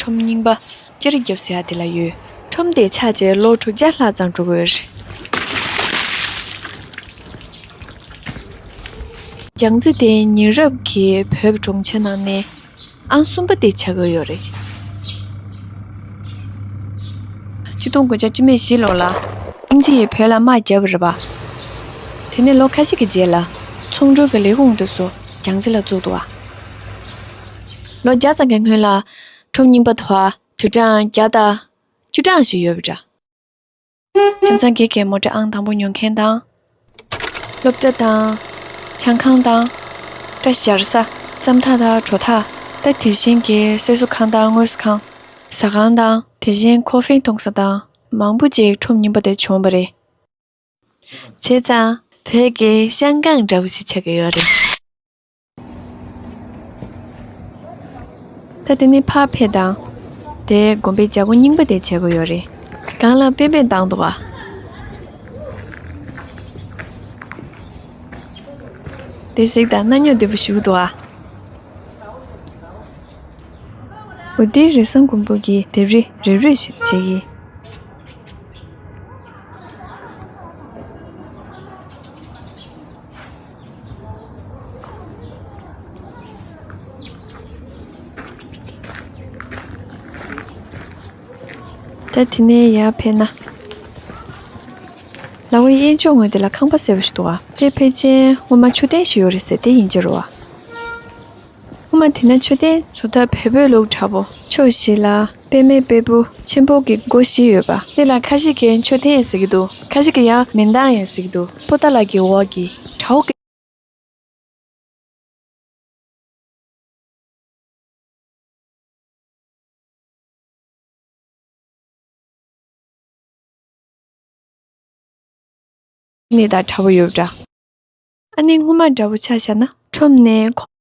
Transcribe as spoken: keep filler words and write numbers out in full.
ཁྲོམ་རྙིང་པ་སྤྱིར་རྒྱབ་ཟེར་ཡ་དེ་ལ་ཡོད། ཁྲོམ་དེ་ཆགས་རྗེས་ལོ་དྲུག་བརྒྱ་ལྷག་ཙམ་འགྲོ་གི་ཡོད་རེད། རྒྱང་རྩེ་དེ་ཉེ་རབས་ཀྱི་བོད་ཀྱི་གྲོང་ཁྱེར་ནང་ནས་ཨང་གསུམ་པ་དེ་ཆགས་ཀྱི་ཡོད་རེད། ཆིག་སྟོང་དགུ་བརྒྱ་བཅུ་མེད་བཞི་ལོ་ལ་དབྱིན་ཇི་ཡིས་བོད་ལ་དམག་བརྒྱབ་པ་རེད་པ། དེ་ནས་ལོ་ཁ་ཤས་ཀྱི་རྗེས་ལ་ཚོང་འབྲེལ་གྱི་ལས་ཁུངས་དེ་ཚོ་རྒྱང་རྩེ་ལ་བཙུགས་འདུག་པ། ལོ་བརྒྱ་ཙམ་གྱི་སྔོན་ལ་ཁྲོམ་རྙིང་པ་དེ་བར་དུས་གྲངས་བརྒྱ་དང་བཅུ་གྲངས་ཤིག་ཡོད་པ་འདྲ། ཁྱིམ་ཚང་སྒེར་གྱི་མོ་ཊ་ཨང་དང་པོ་ཉོ་མཁན་དང་། སློབ་གྲྭ་དང་། ཆང་ཁང་དང་། སྐྲ་བཞར་ས། རྩམ་ཐག་དང་གྲོ་ཐག་ད་དེ་བཞིན་གྱི་སེར་བཟོ་ཁང་དང་དངོས་ཟོག་ཁང་། ཟ་ཁང་དང་། དེ་བཞིན་ཀོ་ཧྥེ་འཐུང་ས་དང་། མང་པོ་ཅིག་ཁྲོམ་རྙིང་པ་དེ་བྱུང་བ་རེད། བྱས་ཙང་བོད་ཀྱི་ཤང་ཀང་འདྲ་བོ་ཞིག་ཆགས་ཀྱི་ཡོད་རེད། ད་དེ་ནས་ཕར་ཕེབས་དང་། དེ་དགོན་པའི་བྱ་སྒོ་རྙིང་པ་དེ་བྱེད་དགོས་ཡོད་རེད། སྒང་ལ་པེ་པེ་བཏང་འདུག་པ། དེ་གཟིགས་དང་། གནམ་ཉོ་བདེ་པོ་ཞིག་འདུག་པ། འོ། དེ་རེ་ཟུང་མགོན་པོ་གི་ལྡེབས་རིས་རེ་རེ་ཞིག་བྱེད་ཀྱི། ད་དེ་ནས་ཡར་ཕེབས་ན། ལ་ཝའི་གཡས་ཕྱོགས་ངོས་དེ་ལ་ཁང་པ་སེར་པོ་ཞིག་འདུག་པ། དེ་ཕལ་ཆེར་སྔོན་མ་མཆོད་རྟེན་ཞིག་ཡོད་རེད་ཟེར། དེ་ཡིན་རྒྱུ་རེད་པ། སྔོན་མ་དེ་ན་མཆོད་རྟེན་བཟོ་ལྟ་བལ་པོའི་ལུགས་འདྲ་པོ། ཕྱོགས་བཞི་ལ་པདྨའི་དཔལ་བེའུ་ཆེན་པོ་གི་སྒོ་བཞི་ཡོད་པ། དེ་ལ་ཁ་ཤས་ཀྱིས་མཆོད་རྟེན་ཟེར་གྱི་འདུག་ཁ་ཤས་ཀྱིས་ཡང་མེ་མདའ་ཡང་ཟེར་གྱི་འདུག་པོ་ཏཱ་ལ་གི་འོག་གི་བྲག་གི། ནི་ད་འདྲ་པོ་ཡོད་འདྲ། ཨ་ནི་སྔོན་མ་འདྲ་པོ་ཆ་བཞག་ན་ཁྲོམ་ནས་ཁོ།